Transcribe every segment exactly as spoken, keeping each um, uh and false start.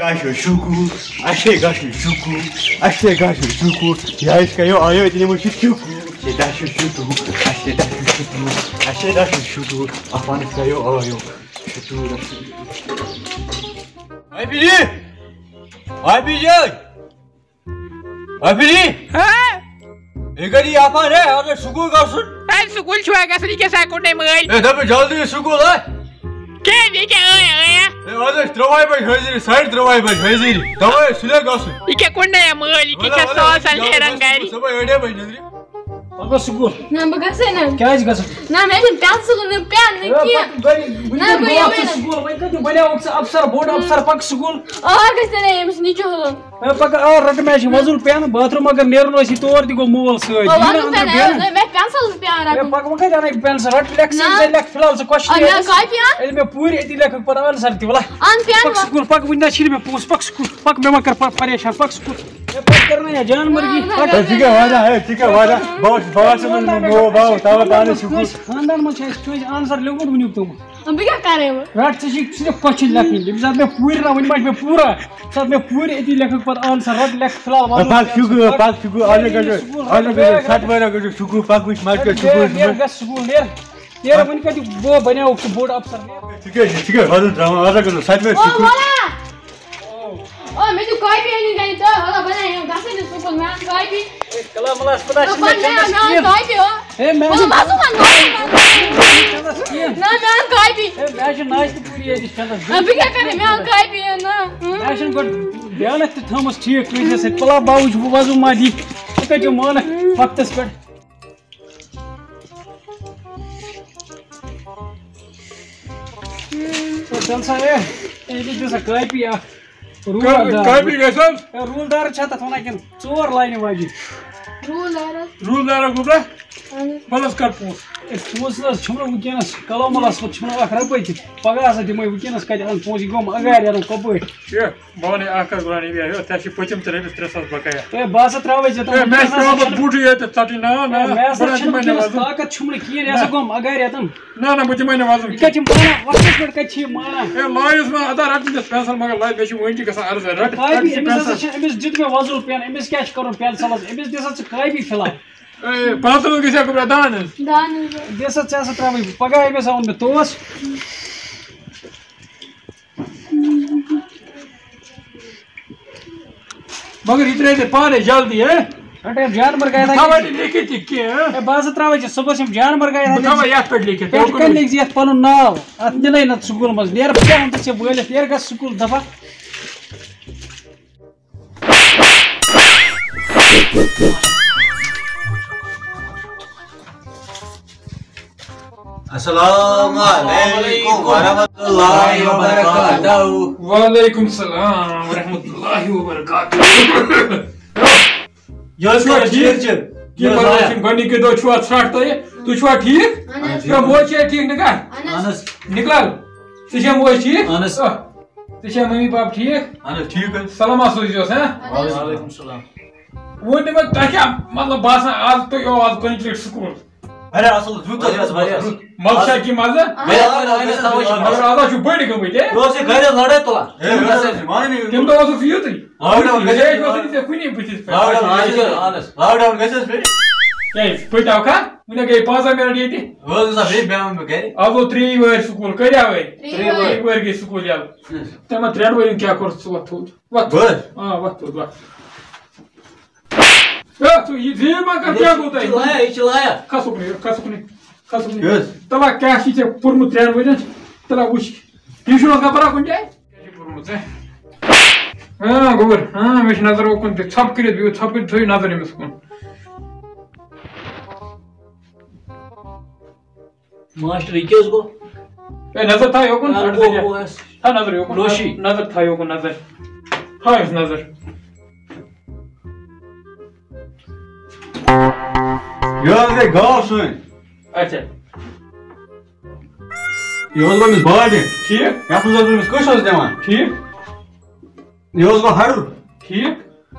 Gacho chucu, achei gacho chucu, achei gacho chucu, e aí fica eu, aí eu tenho muito chucu, achei gacho chucu, achei gacho chucu, achei gacho chucu, a fana fica eu, ó, eu, chucu, chucu. Vai pedir! Vai pedir! Vai pedir! ہا؟ یہِ کَتہِ یہِ upon ہے؟ اَتھ ہے school گژھُن۔ ہے، school چھُوا گژھُن؟ یہِ کیٛاہ سا کوٚڑ مےٚ مٲلۍ؟ ہے، دَپُن جلدی سکوٗل ہے۔ کیٛازِ یہِ کیٛاہ ٲے ٲے؟ ہے، اَز ٲسۍ ترٛوٚوَے بَجہِ حٲضِر، ساڑِ ترٛوٚوَے بَجہِ حٲضِر۔ دَپان ہے سُلے گژھُن۔ یہِ کیٛاہ کوٚڑ مےٚ مٲلۍ؟ یہِ کیٛاہ وَلہٕ، چھےٚ وَلہٕ، ساسَن جلدی نیران گژھُن، گَرِ؟ صُبحٲے ٲٹھے بَجہِ نٮ۪نٛدرِ۔ پَکو سکوٗل۔ نہ، بہٕ گژھے نہٕ۔ کیٛازِ گژھُن؟ نہ، مےٚ چھِنہٕ پٮ۪نسَل نہٕ پٮ۪ن نہٕ ہے، کینٛہہ۔ پَکھ گَرِ، وٕنہِ نہ، کَتہِ بہٕ واتھ یِمَے ژٕ نہٕ۔ سکوٗل؟ وۄنۍ کَتہِ بَنیوکھ ژٕ اَفسَر، بوٚڑ اَفسَر، پَکھ سکوٗل۔ آ، گژھِ تیٚلہِ أمِس نِچوٗ ہُنٛد۔ ہے، پَکھ، آ، رَٹہٕ مےٚ چھِ وۄزُل پٮ۪ن، باتھ روٗم اگر نیرُن آسی، تور تہِ گوٚو مول سۭتۍ۔ آ، یہِ نہٕ وۄزُل اَنٛدر پٮ۪ن، بیٚہنہٕ۔ مےٚ پٮ۪نسَل نہٕ پٮ۪وان ہے، رَٹُن۔ پَکھ، وۄنۍ کَتہِ اَنَکھ پٮ۪نسَل؟ رَٹ لیکھ ژٕ، نہ۔ ژٕ لیکھ فِلحال ژٕ question آ، مےٚ ییٚتٮ۪س۔ کاپی اَن۔ ییٚلہِ مےٚ پوٗرِ أتی لیکھَکھ پَتہٕ answer تہِ، وَلہ۔ اَن پٮ۪ن پَکھ وۄنۍ۔ سکوٗل، پَکھ، وٕنہِ نہ چھِنہٕ مےٚ پونٛسہٕ، پَکھ سکوٗل، پَکھ، مےٚ مہ کَر پَ-، پریشان، پَکھ سکوٗل۔ ہے، پَتہٕ کَرٕ نا یا جان مرگی، نہ، پَتہٕ نہ۔ ہے، ژٕ کیٛاہ وَنان؟ ہے، ژٕ کیٛاہ وَنان؟ بہٕ اوسُس، بہٕ آسہٕ نہٕ، بہٕ، بہٕ آوُس تَوَے پانَے سکوٗل۔ خاندان منٛز چھِ اَسہِ کٲنٛسہِ answer لیوٚکھمُت وٕنیُک تامَتھ۔ بہٕ کیٛاہ کَرٕ وۄنۍ؟ رَٹ، ژٕ چھِ صرف question لیکھٕنۍ۔ ییٚمہِ ساتہٕ مےٚ پوٗرِ نہ، وٕنہِ ما چھِ مےٚ پوٗرٕ۔ ییٚمہِ ساتہٕ مےٚ پوٗرِ أتی لیکھَکھ پَتہٕ answer، رَٹ، لیکھ فِلحال وَنُن۔ پَتہٕ چھُ گوٚو، پَتہٕ چھُ گوٚو، اَلگ اَلگ، اَلگ اَلگ، سَتوٲرۍ اَلگ، شُکُر، پَکھ وٕچھ، مَسجِد، نیر، شُکُر، نیر، شُکُر۔ گژھ سکوٗل، نیر۔ نیر، وۄنۍ کَتہِ گوٚو، بَنیوکھ ژٕ بوٚڑ اَفسَر، نیر۔ ژٕ کیٛاہ چھِ، ژٕ کیٛاہ وَنان ترٛاوان، اَلگ اَلگ، سَتوٲرۍ، او شُکُر۔ وَلا۔ او، مےٚ چھُ کاپی أنِتھ گَرِ تہٕ، مطلب، بہٕ نَے یِم گژھٕے نہٕ سکوٗل، مےٚ اَن کاپی۔ ہے، کلام ملام، خۄدا چھُنہٕ مےٚ مےٚ چَندَس مےٚ اَن کِہیٖنۍ۔ کاپی، او۔ ہے، مےٚ مطلب، چھُنہٕ بہٕ ہسا وَنہٕ نہٕ۔ چَندَس کِہیٖنۍ۔ نہ، مےٚ اَن کاپی۔ ہے، مےٚ چھُ ناچ تہِ پوٗری ییٚتہِ چَندَس۔ آ، بہٕ کیٛاہ کَرٕ؟ مےٚ اَن کاپی، نہ۔ مےٚ چھُنہٕ گۄڈٕ دیانت تہِ تھٲومٕژ ٹھیٖک کٲنٛسہِ سۭتۍ۔ پَلا باوُچ بہٕ وَزُم ما دی۔ ژٕ کَتہِ مانَکھ وقتَس پٮ۪ٹھ؟ ہے، چل سا، ہے، أمۍ دِژ سا کاپی اکھ۔ رول کاپی، دار۔ کاپی گژھِ حظ؟ ہے، رول دار چھا تَتھ وَنان کِنہٕ ژور لاینہِ واجہِ؟ رول دار حظ۔ رول دار گوٚبرا؟ اہن حظ۔ وَلہٕ حظ کَر پونٛسہٕ۔ ہے، پونٛسہٕ نہ حظ چھُم نہٕ وٕنکیٚنَس۔ کَلو مَلَس پَتہٕ چھُم نہٕ اَکھ رۄپَے تہِ۔ پَگاہ ہسا دِمَے وٕنکیٚنَس کَتہِ اَنہٕ پونٛسہٕ، یہِ گوٚو اَگر یَنہٕ کَپٲرۍ؟ ہے، بہٕ وَنَے اَکھ کَتھ، بہٕ وَنَے یہِ، ہے، ژےٚ چھِ پٔتِم تہِ رٔٹِتھ ترٛےٚ ساس بَقایا۔ ہے، بہٕ ہسا ترٛاوَے ژےٚ تِم ہے، مےٚ چھِ وٕنکیٚنَس ہسا پٮ۪وان پَتہٕ چھُنہٕ بوٗٹٕے یٲتۍ ژَٹٕنۍ، نا، نا، ہے، مےٚ ہسا بہٕ رَٹہٕ چھُنہٕ تِمَے نہٕ وٕنکیٚنَس وَزُن۔ طاقت چھُم نہٕ کِہیٖنۍ، یہِ ہسا نہ۔ گوٚو مَگر یَتَن۔ نہ، نہ، بہٕ دِمَے نہٕ وَزُن یہِ کَتہِ چھِ مانان؟ وقتَس پٮ۪ٹھ کَتہِ چھِ یہِ مانان؟ ہے، لایُس وۄنۍ اَدا رَٹہٕ نہٕ پٮ۪نسَل، مگر لایِس، مےٚ چھِ وٕنہِ تہِ گژھان عرض، رَٹہٕ، کاپی، رَٹہٕ ژٕ أمِس ہسا پٮ۪نسَل۔ چھِ، أمِس دیُت مےٚ وَزُل پٮ۪ن، أمِس کیٛاہ چھِ کَرُن پٮ۪نسَلَس؟ أمِس دِ سا ژٕ کاپی فِلحال۔ اے، پانٛژھ ہَتھ گژھِ ہا گوٚبرا دَہَن ہٕنٛز۔ دَہَن ہٕنٛز۔ دِ سا ژٕ ہسا ترٛاوٕے بہٕ۔ پَگاہ أمِس آو مےٚ توس۔ مگر یہِ ترٛٲے ژےٚ پانَے جلدی، ہے؟ رَٹھ، ہے، جانوَر گٔے بہٕ تھاوَے نہٕ لیکھِتھ تہِ کینٛہہ، ہہ؟ ہے، بہٕ ہسا ترٛاوَے ژےٚ صُبحَس یِم جانوَر گٔے بہٕ تھاوَے یَتھ پٮ۪ٹھ لیکھِتھ، پٮ۪ٹھ اوکُن کَنہِ وٕچھ۔ لیکھ ژٕ یَتھ پَنُن ناو؟ اَتھ نِنَے نہٕ ژٕ سکوٗل منٛز۔ نیر بہٕ کیٛاہ وَنہٕ ژےٚ، بہٕ ؤلِتھ، نیر گژھ سکوٗل دَپا۔ السلام علیکم ورحمۃ اللہ وبرکاتہ۔ وعلیکم السلام ورحمۃ اللہ وبرکاتہ۔ یہِ حظ چھُوا کران ٹھیٖک؟ چیر چیر۔ یہِ یہِ حظ پَتہٕ آیا۔ چھُنہٕ گۄڈٕنِکہِ دۄہ چھُوا ژھرٛٹھ تۄہہِ؟ تُہۍ چھُوا ٹھیٖک؟ اہن حظ۔ چھا موج چھا ٹھیٖک نِکاح؟ اہن حظ۔ نِکلال، ژٕ چھا موج ٹھیٖک؟ اہن حظ۔ آ۔ ژٕ چھا ممی پاپہٕ ٹھیٖک؟ اہن حظ، ٹھیٖک حظ۔ سلام آ سوٗزِوس، ہاں؟ وعلیکم السلام۔ وۄنۍ تہِ مےٚ تۄہہِ کیٛاہ مطلب باسان، آز تُہۍ یِیِو آز کُنہِ لٹہِ سکوٗل؟ واریاہ اصٕل، زیُٹھ حظ، واریاہ زیُٹھ۔ مَزٕ چھا کینٛہہ مَزٕ؟ واریاہ، واریاہ، واریاہ، تَوَے چھِ مگر مَزٕ۔ آز حظ چھُ بٔڑۍ گٔمٕتۍ، ہے؟ یہِ اوس یہِ گرِ حظ لڑٲے تُلان۔ ہے، یہِ اوس اَسہِ مانٲنی۔ تَمہِ دۄہ اوسُکھ یِتُے۔ Lockdown گژھِ۔ یہِ اوس نہٕ ژےٚ کُنی بٕتھِس پٮ۪ٹھ۔ Lockdown گژھِ۔ اہن حظ۔ Lockdown گژھِ حظ بیٚیہِ۔ کیٛازِ؟ پٔتۍ آو کھا؟ وُنہِ گٔے پانٛژاہ مِنٹ ییٚتہِ۔ وۄنۍ حظ گژھان بیٚیہِ بیٚہمہٕ بہٕ گرِ۔ آز گوٚو ترٛیٚیہِ وٕہٕرۍ سکوٗل، کٔرۍ آوٕے؟ ترٛیٚیہِ وٕہٕرۍ۔ ترٛیٚیہِ وٕہٕرۍ گٔے سکوٗل یَلہٕ۔ تِمن ترٛٮ۪ن ؤرین کیٛاہ کوٚر ژٕ؟ وۄتھ تھوٚد۔ وۄتھ۔ بہٕ؟ آ، وۄتھ تھوٚد، وۄتھ۔ ہے، ژٕ یہِ زیٖر ما کر، کیٛاہ گوٚو تۄہہِ؟ یہِ چھِ لایا، یہِ چھِ لایا۔ کھس اُکنٕے، کھس اُکنٕے، کھس اُکنٕے۔ کیٛاہ حظ؟ تَلہ، کیٛاہ چھُے ژےٚ پوٚرمُت ترٛٮ۪ن ؤرین؟ تَلہ وٕچھ، یہِ چھُنہٕ اوسمُت پَران کُنہِ جایہِ؟ کیٛاہ چھُے پوٚرمُت ژےٚ؟ ہاں، گوٚبُر، ہاں، مےٚ چھِ نظر اوکُن تہِ۔ ژھۄپہٕ کٔرِتھ بِہِو، ژھۄپہٕ کٔرِتھ تھٲیِو نظر أمِس کُن۔ ماسٹر، یہِ کیٛاہ حظ گوٚو؟ ہے، نظر تھاو یوکُن، آ، اَڑٕ گوٚو، ذٔریعہٕ۔ گوٚو اَسہِ۔ تھاو نظر یوکُن، نوشی۔ نظر تھاو یوکُن، نظر۔ تھاو أمِس نظر۔ یہِ حظ گٔے گاو سٲنۍ۔ اچھا۔ یہِ حظ گوٚو أمِس بالٹیٖن۔ ٹھیٖک۔ یَتھ منٛز حظ أمِس کٔش اوس دِوان۔ ٹھیٖک۔ یہِ حظ گوٚو ہَرُد۔ ٹھیٖک۔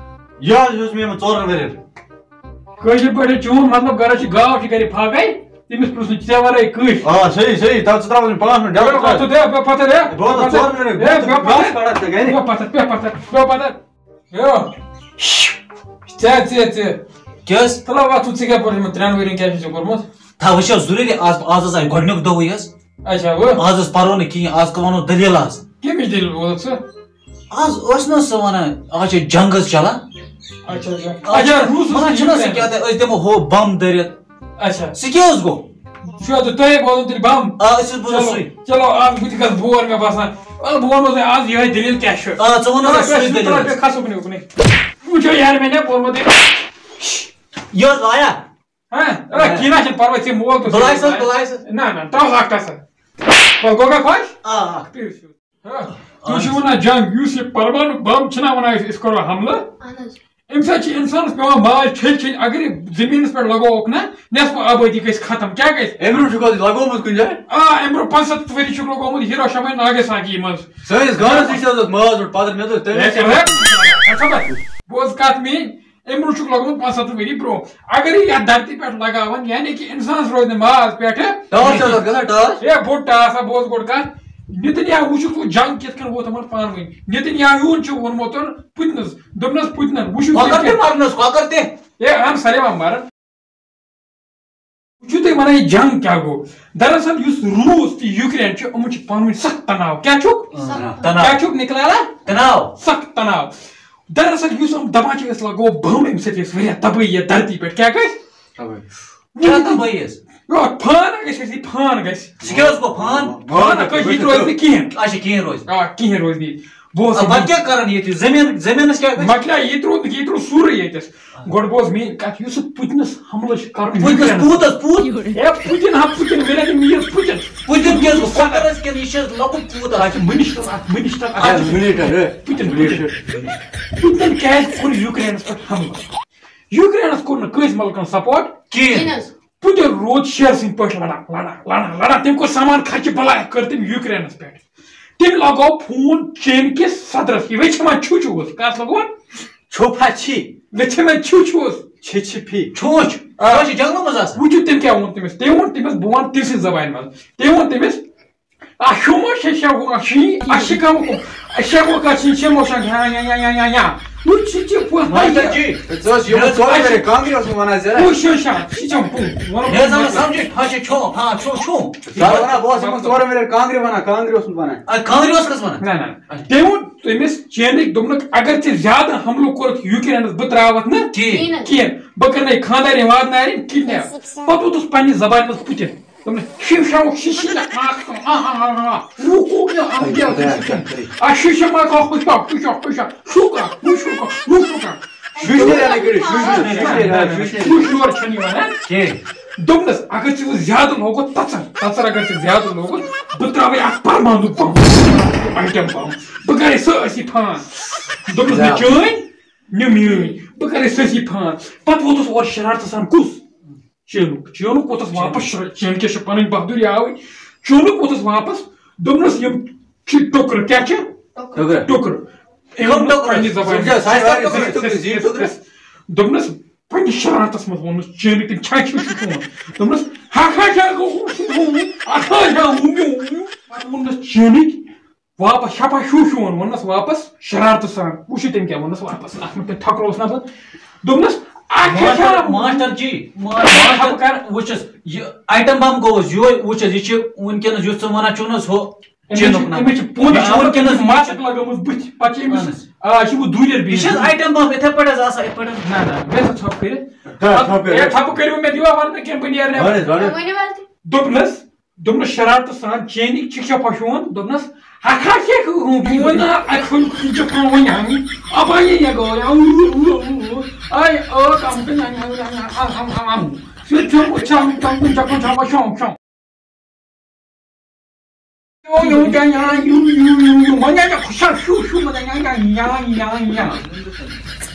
یہِ حظ ہیوٚچھ مےٚ یِمَن ژورَن ؤرِین۔ کٲشِر پٲٹھۍ چون مطلب گرس چھِ گاو چھِ گرِ پھاکَے؟ تٔمِس پرٛژھ نہٕ ژےٚ ورٲے کٲنٛسہِ۔ آ، صحیح، صحیح۔ تَتھ ژٕ ترٛاوَن پانٛژھ مِنٹ، ڈبل بیٚہہ پَتھَر، بیٚہہ پَتھَر، ہے۔ بہٕ وَنہٕ ژور مِنٹ، ہے، بیٚہہ پَتھَر۔ گاسہٕ کَڑَکھ ژٕ گَرِ۔ بیٚہہ پَتھَر، بیٚہہ پَتھَر، بیٚہہ پَتھَر۔ ہے۔ ژےٚ، ژےٚ، ژےٚ۔ کیٛاہ حظ؟ تَلہ وَتھ، ژٕ کیٛاہ پوٚرمُت؟ ترٛٮ۪ن ؤرِین کیٛاہ چھُے ژےٚ پوٚرمُت؟ تھا، وٕچھ حظ، ضروٗری آز، آز حظ آیہِ گۄڈٕنیُک دۄہٕے حظ۔ اچھا، وۄنۍ؟ آز حظ پَرو نہٕ کِہیٖنۍ، آز وَنو دٔلیٖل آز۔ کَمِچ دٔلیٖل بولکھ ژٕ؟ آز ٲس نہٕ سُہ وَنان، آز چھِ جنگ حظ چلان۔ اچھا، اچھا۔ آز اچھا، روٗزُس وَنان نہٕ چھِنہ سُہ یوٗتاہ۔ کیٛاہ تہٕ أسۍ دِمو ہُہ بم دٲرِتھ۔ اچھا۔ سُہ کیٛاہ حظ گوٚو؟ چھُ حظ تۄہہِ بوزُن تیٚلہِ بم؟ آ، أسۍ حظ بوزو چلو، سُے۔ چلو، آز بہٕ تہِ گژھٕ بور، مےٚ باسان۔ وَلہٕ بہٕ وَنو تۄہہِ آز یِہوٚے دٔلیٖل کیٛاہ چھُ۔ آ، ژٕ وَن حظ آ، اَسہِ سُے کٲشِر دٔلیٖل پٲٹھۍ حظ۔ کھسو کُنہِ، کُنہِ۔ وٕچھو یارٕ، مےٚ نہ ووٚنمُت تٔمۍ۔ یہِ حظ آیا؟ ہاں؟ آ، آ۔ کینٛہہ نہ چھُنہٕ پَرواے، ژےٚ مول تہٕ بُلاے سا، ژےٚ بُلاے سا۔ نہ، نہ، ترٛاو اَکھ ٹَس۔ وَلہٕ گوٚو کَتھ خۄش؟ آ، آ۔ بِہِو سیوٚد۔ ہاں، تُہۍ چھِو وَنان جنگ، یُس یہِ پرمانُک بم چھِنہ وَنان أسۍ، أسۍ کَرو حملہٕ؟ اَہَن حظ۔ اَمہِ سۭتۍ چھِ اِنسانَس پٮ۪وان ماے چھٔلۍ چھٔلۍ، اگر یہِ زٔمیٖنَس پٮ۪ٹھ لَگووُکھ نہ، نٮ۪صفہٕ آبٲدی گژھِ ختم۔ کیٛاہ گژھِ؟ أمۍ برٛونٛہہ چھُکھ حظ لَگوومُت کُنہِ جایہِ؟ آ، أمۍ برٛونٛہہ پنٛژاہ ستتھ ؤری چھُکھ لَگومُت ہیروشیما ناگاساکی منٛز۔ سٲنِس گامَس نِش تہِ حظ اوس ماز روٚٹ پَتہٕ، مےٚ دوٚپ تٔمِس ہے، ہے، ہے، بوز کَتھ میٛٲنۍ، أمۍ برٛونٛہہ چھُکھ لوٚگمُت پانٛژھ ہَتھ ؤری برٛونٛہہ۔ اگر یہِ یَتھ دھرتی پٮ۪ٹھ لگاوَن، یعنی کہِ اِنسانَس روزِ نہٕ ماز پٮ۪ٹھٕ۔ ٹاس چھا تَتھ گژھان، ٹاس؟ ہے، بوٚڑ ٹاس ہا، بوز گۄڈٕ کَتھ۔ نتنیاہوٗ چھُکھ ژٕ جنگ کِتھ کٔنۍ ووت یِمَن پانہٕ ؤنۍ؟ نتنیاہوٗن چھُ ووٚنمُت پُتنَس، دوٚپنَس، "پُتنَن، وٕچھِو تُہۍ کۄکَر تہِ کیٛاہ۔" مَرنَس، کۄکَر تہِ۔ ہے، اَہَن سٲلِم آ مَرَن۔ وٕچھِو تُہۍ وَنان، یہِ جنگ کیٛاہ گوٚو؟ دراصل یُس روٗس تہٕ یوٗکرین چھُ، یِمَن چھُ پانہٕ ؤنۍ سخت تناو۔ کیٛاہ چھُکھ؟ تناو۔ کیٛاہ چھُکھ نِکلالا؟ تناو۔ سخت تناو۔ دراصل یُس یِم دَپان چھِ، أسۍ لَگاوو بم، اَمہِ سۭتۍ گژھِ واریاہ تبٲہی یَتھ دھرتی پٮ۪ٹھ۔ کیٛاہ گژھِ؟ تبٲہی۔ کیٛاہ تبٲہی حظ؟ یوت فان گژھِ اَسہِ، فان گژھِ۔ سُہ کیٛاہ حظ گوٚو فان؟ فان گژھِ، یہِ تہِ روزِ نہٕ کِہیٖنۍ۔ اچھا، کِہیٖنۍ روزِ۔ آ، کِہیٖنۍ روزِ نہٕ ییٚتہِ۔ بہٕ اوسُس آ، پَتہٕ کیٛاہ کَرَن ییٚتہِ؟ زٔمیٖن، زٔمیٖنَس کیٛاہ گژھِ؟ مۄکلیٛاو، ییٚتہِ روٗد، ییٚتہِ روٗد سورُے ییٚتٮ۪س۔ گۄڈٕ بوز میٛٲنۍ کَتھ، یُس سُہ پُتنَس حملہٕ چھُ کَرُن پُتنَس یوٗکرینَس پوٗت حظ، پوٗت۔ ہے، پُتِن ہا پُتِن، مےٚ لَگہِ میٖر پُتِن۔ پُتِن کیٛاہ حظ گوٚو؟ کۄکَر حظ کِنہٕ یہِ چھِ حظ لۄکُٹ پوٗت اَکھ؟ اَتھ چھِ مِنِسٹَر اَکھ، مِنِسٹَر اَکھ۔ اَتھ چھِ مِنِسٹَر، ہے۔ پُتِن، پُتِن۔ مِنِسٹَر۔ پُتِن کیٛازِ کوٚر یوٗکرینَس پٮ۪ٹھ حملہٕ؟ یوٗکرینَس کوٚر نہٕ کٲنٛسہِ مُلکَن سپورٹ۔ کِہیٖنۍ۔ کِہیٖنۍ حظ۔ پُتِن روٗد شیرٕ سٕنٛدۍ پٲٹھۍ لڑان، لڑان، لڑان، لڑان۔ تٔمۍ کوٚر سامان خرچہٕ بلاے، کٔر تٔمۍ یوٗکرینَس پٮ۪ٹھ۔ تٔمۍ لگوو فون چین کِس صدرس، یہِ ویٚژھِ ما چھُچ اوس، کَس لگوون؟ چھوپھا چھی۔ ویٚژھِ ما چھُچ اوس؟ چھی چھی پھی۔ چھوچ۔ آ۔ سۄ چھِ جنگلہٕ منٛز آسان۔ وٕچھِو تٔمۍ کیٛاہ ووٚن تٔمِس؟ تٔمۍ ووٚن تٔمِس، بہٕ وَنہٕ تٔمۍ سٕنٛزِ زبانہِ منٛز۔ تٔمۍ ووٚن تٔمِس، "اَشُمو شےٚ شےٚ وُہ، اَشی، اَشی کَمہٕ کُم، شےٚ وُہ کَتھ چھِ، شےٚ موشَن، یا، یا، یا، یا، یا، یا۔" وٕچھ، یہِ چھِ پوٚز۔ ماسٹر جی، ژٕ ٲس یِمَن ژورَن ؤرِین کانٛگرِ اوسمُت وَنان ژےٚ۔ پوٚز چھُ شاید، یہِ چھِ پوٚز۔ وَلہٕ مےٚ حظ آو نہٕ سَمجھے، ہا چھِ چھو، ہا چھو، چھو۔ ژٕ وَنان، بہٕ اوسُس یِمَن ژورَن ؤرِین کانٛگرِ وَنان، کانٛگرِ اوسمُت وَنان۔ اَدٕ کانٛگرِ اوس کَس وَنان؟ نہ، نہ۔ تٔمۍ ووٚن تٔمِس چینٕکۍ، دوٚپنَکھ، "اگر ژےٚ زیادٕ حملہٕ کوٚرُکھ یوٗکرینَس، بہٕ ترٛاوَتھ نہٕ کِہیٖنۍ۔ کِہیٖنۍ۔ بہٕ کَرنَے خانٛدارِنۍ واتناوِنۍ کِڈنیپ۔" پَتہٕ ووتُس پنٛنہِ زبانہِ منٛز پُتِن۔ دوٚپنَس، "شِو شاوُک شِشِر، آ، آ، آ، آ، آ، وُہ کوٗ کیٛاہ، آ، کیٛاہ، آ، آ، آ، شِشِر ما کانٛہہ، ہُشا، ہُشا، ہُشا، شُکا، ہُشُکا، ہُشُکا۔" شُشنیر اَنٕنۍ کٔرِتھ، شُشنیر، شُشنیر، آ، شُشنیر۔ شُشنیر چھَنہٕ یِوان، ہا؟ کینٛہہ۔ دوٚپنَس، "اگر ژٕ وۄنۍ زیادٕ لوگُتھ تَژَر، تَژَر اگر ژٕ زیادٕ لوگُتھ، بہٕ ترٛاوَے اَکھ پَرمانُک بَم اَٹَم بَم۔ بہٕ کَرَے سٲرسٕے فان۔" دوٚپنَس، "نہ زیادٕ۔ چٲنۍ، نہ میٛٲنۍ۔ بہٕ کَرَے سٲرسٕے فان۔" پَتہٕ ووتُس اورٕ شرارتہٕ سان کُس؟ چینُک۔ چینُک ووتُس واپس شر-، چین کیٛاہ چھِ پنٕنۍ بہادُری آوٕے۔ چینُک ووتُس واپس۔ دوٚپنَس، "یِم چھِ ٹُکرٕ۔" کیٛاہ چھِ؟ ٹُکرٕ۔ ٹُکرٕ۔ أمۍ کٕم ووٚن ٹُکرٕ؟ پنٛنہِ زبانہِ سُہ چھا ساڑِ ژۄدہ ٹُکرٕ؟ ٹُکرٕ، زیٖٹھۍ ٹُکرٕ۔ دوٚپنَس، پنٛنِس شرارتَس منٛز ووٚننَس چینٕکۍ، تٔمۍ چھا چھُ سُہ ووٚن۔ دوٚپنَس، "ہا ہا کیٛاہ گوٚو؟ ہُہ ہُہ ہُہ، اَتھ ہا کیٛاہ ہُہ میوٗ میوٗ؟" پَتہٕ ووٚننَس چینٕکۍ، واپس شپا شوٗ شوٗ ووٚنُن، ووٚننَس واپس شرارتہٕ سان۔ وٕچھِو تٔمۍ کیٛاہ ووٚننَس واپس، اَتھ منٛز تۄہہِ تھۄکرووُس نہ بہٕ۔ دوٚپنَس، "اَتھ چھا ماسٹر، کیٛاہ؟" ماسٹر جی، ما-، ماسٹر، بہٕ کَرٕ وٕچھُس، یہِ آیٹم بم گوٚوُس یُہوے، وٕچھ حظ، یہِ چھِ وٕنکیٚنَس یُس ژٕ وَنان چھُکھ نہ حظ ہُہ أمِس چھِ، چینُک ناو۔ أمِس چھِ پوٚنٛد یہِ چھُ آمُت، وٕنکیٚنَس أمِس ماسک لگٲومٕژ بٕتھِ، پَتہٕ چھِ أمِس، اَہَن حظ۔ آ، یہِ چھُ وۄنۍ دوٗرٮ۪ر یہِ چھِ حظ بِہِتھ۔ آیٹم بم یِتھَے پٲٹھۍ حظ آسان، یِتھ پٲٹھۍ حظ۔ نہ، نہ، بیٚہہ سا ژھۄپہٕ کٔرِتھ۔ دَہ اَتھ، ژھۄپہٕ کٔرِتھ۔ ہے، ژھۄپہٕ کٔرِو مےٚ دِیِو وَننہٕ کینٛہہ، بہٕ نیرٕ نٮ۪بر۔ وَن حظ، وَن حظ۔ ؤنِو حظ۔ دوٚپنَس، دوٚپنَس شرارتہٕ سان، "چینٕکۍ چھِ کیٛاہ پَشوٗن؟" دوٚپنَس، "ہَتھا چھِ ہُہ، ہُہ، بہٕ وَنہٕ ہا، اَتہِ چھُنہٕ کُنہِ جایہِ کانٛہہ وۄنۍ ہَنٕے۔ اَپا یے یہِ گوٚو، یہِ، ہُہ، ہُہ، ہُہ، ہُہ۔ آے، ٲ، کَم تہٕ نہ، نہ، نہ، نہ، آ، آ، آ، آ۔ سُہ چھُ وٕچھان، تَم کُنہِ جایہِ کُن چھُ آسان شام، شام۔" یو، یو، یا، یا، یو، یو، یو، یو۔ وۄنۍ آے مےٚ خۄشحال، شو، شو، مطلب، یا، یا، یا، یا، یا۔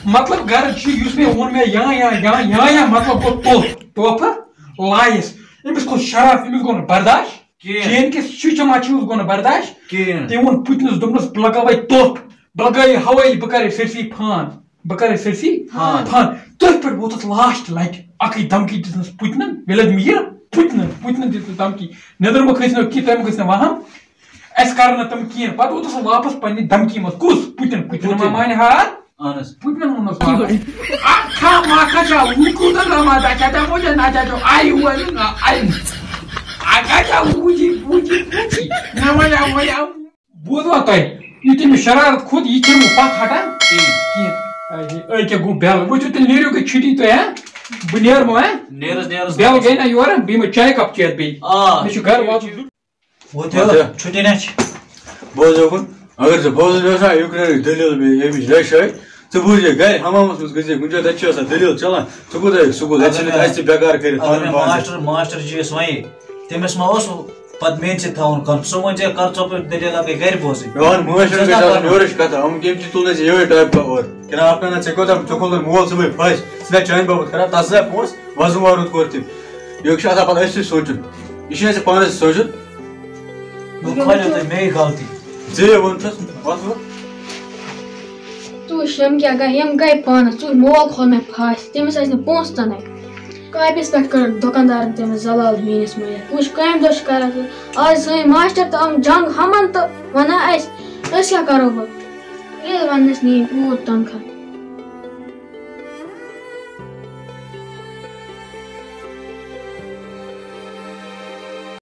مطلب، غرض چھُ، یُس مےٚ ووٚن، مےٚ یا، یا، یا، یا، یا، مطلب گوٚو تحفہٕ، تحفہٕ لایس۔ أمِس کھوٚت شرف، أمِس گوٚو نہٕ برداش۔ کِہیٖنۍ۔ چین کِس شُشہِ ما چھُ، أمِس گوٚو نہٕ برداش۔ کِہیٖنۍ۔ تٔمۍ ووٚن پُتنِس، دوٚپنَس، "بہٕ لگاوَے تحفہٕ، بہٕ لگاوَے ہوٲیی، بہٕ کَرَے سٲرسٕے فان، بہٕ کَرَے سٲرسٕے فان۔ فان۔" تٔتھۍ پٮ۪ٹھ ووتُس لاسٹ لَٹہِ، اَکٕے دھمکی دِژنَس پُتنَن، وِلادمیٖر۔ پُتنہٕ پُتنہٕ دِژ نہٕ دھمکی۔ نیٚدٕر مہ کھٔسۍ نہٕ کینٛہہ، تٔمۍ کھٔسۍ نہٕ وہم۔ اَسہِ کَرن نہٕ تِم کینٛہہ۔ پَتہٕ ووتُس سُہ واپَس پننہِ دھمکی منٛز۔ کُس پُتِن؟ پُتِن ما پُتِن۔ مانہِ ہار؟ اہن حظ۔ پُتنَن ووٚنُس واپَس۔ اَکھا مَکھا چھا وُکُن رَما دَچھا تَمو چھا نَچھا چھو آیہِ وَنہِ نہ آیہِ۔ اَکھا چھا وُجی وُجی وُجی۔ نہ وَنہِ آو وَنہِ آو۔ بوٗزوا تۄہہِ؟ یہِ تٔمِس شرارت کھوٚت، یہِ چھُنہٕ پَتھ ہَٹان کِہیٖنۍ۔ کِہیٖنۍ۔ اے، أکیٛاہ گوٚو بیل۔ وٕچھِو تیٚلہِ نیٖرِو گٔے چھُٹی تُہۍ، ہا؟ بہٕ نیرٕ وۄنۍ، ہا؟ نیرَس، نیرَس۔ بیل گٔے نہ یورٕ، بیٚیہِ مہ چایہِ کپ چٮ۪تھ بیٚیہِ۔ آ۔ مےٚ چھُ گرٕ واتُن۔ ووت یہِ، ووت یہِ۔ چھُٹی نہ چھِ۔ بوز یوکُن، اگر ژٕ بوزُن چھُ آسان یوکرینٕچ دٔلیٖل بیٚیہِ ییٚمِچ لڑٲے شٲے، ژٕ بوٗز یہِ گرِ حمامس منٛز گٔژھۍ زِ کُنہِ جایہِ، تَتہِ چھِ آسان دٔلیٖل چلان۔ ژٕ کوٗتاہ ہیٚکھ سکوٗل، اَتہِ اگر چھِنہٕ مےٚ، اَسہِ تہِ بیکار کٔرِتھ اگر پَنُن مےٚ پان تہِ۔ ماسٹر، ماسٹر جی یَس وَنے، تٔمِس ما اوس پَتہٕ میٛٲنۍ سۭتۍ تھاوُن کَنفرم؟ سُہ وَنہِ ژےٚ کَر ژۄپٲرۍ دٔلیٖل اَکٕے گرِ بوزٕنۍ۔ مےٚ وَن ماسٹر ژٕ گژھِ کیٛاہ آسُن کَرُن؟ یورٕچ کَتھا، یِم کٔمۍ تہِ تُل نہٕ ژےٚ یِہوٚے ٹایپ کا اورٕ۔ کِنہٕ اَکھ نہ ژےٚ کوٗتاہ، ژےٚ کھولُن مول صُبحٲے پھَش، ژٕ نہ چانہِ باپَتھ کَران، تَس ہسا پونٛسہٕ وَزُم وارُت کوٚر تٔمۍ۔ یہِ چھُ آسان پَتہٕ أسۍ سۭتۍ سونٛچُن۔ یہِ چھُنہٕ اَسہِ پانَس سۭتۍ سونٛچُن۔ وۄنۍ کھٲلِو تُہۍ مے غلطی۔ ژےٚ ووٚنُتھَس، وَتھ وۄتھ۔ ژٕ وٕچھ، یِم کیٛاہ گٔے، یِم گٔے پانَس۔ ژٕ وٕچھ، مول کھول مےٚ پھَش، تٔمِس ٲسۍ نہٕ پونٛسہٕ تَنَے۔ کاپیَس پٮ۪ٹھ کٔر دُکاندارَن تٔمِس زَلال میٛٲنِس مٲلِس۔ وٕچھ، کامہِ دۄہ چھِ کَران سُہ۔ آز سٲنۍ ماسٹر تہٕ یِم جنٛگ ہَمَن تہٕ وَنان اَسہِ، أسۍ کیٛاہ کَرو وۄنۍ؟ ییٚلہِ وَننَس نہٕ یِم یوٗت تَنخواہ۔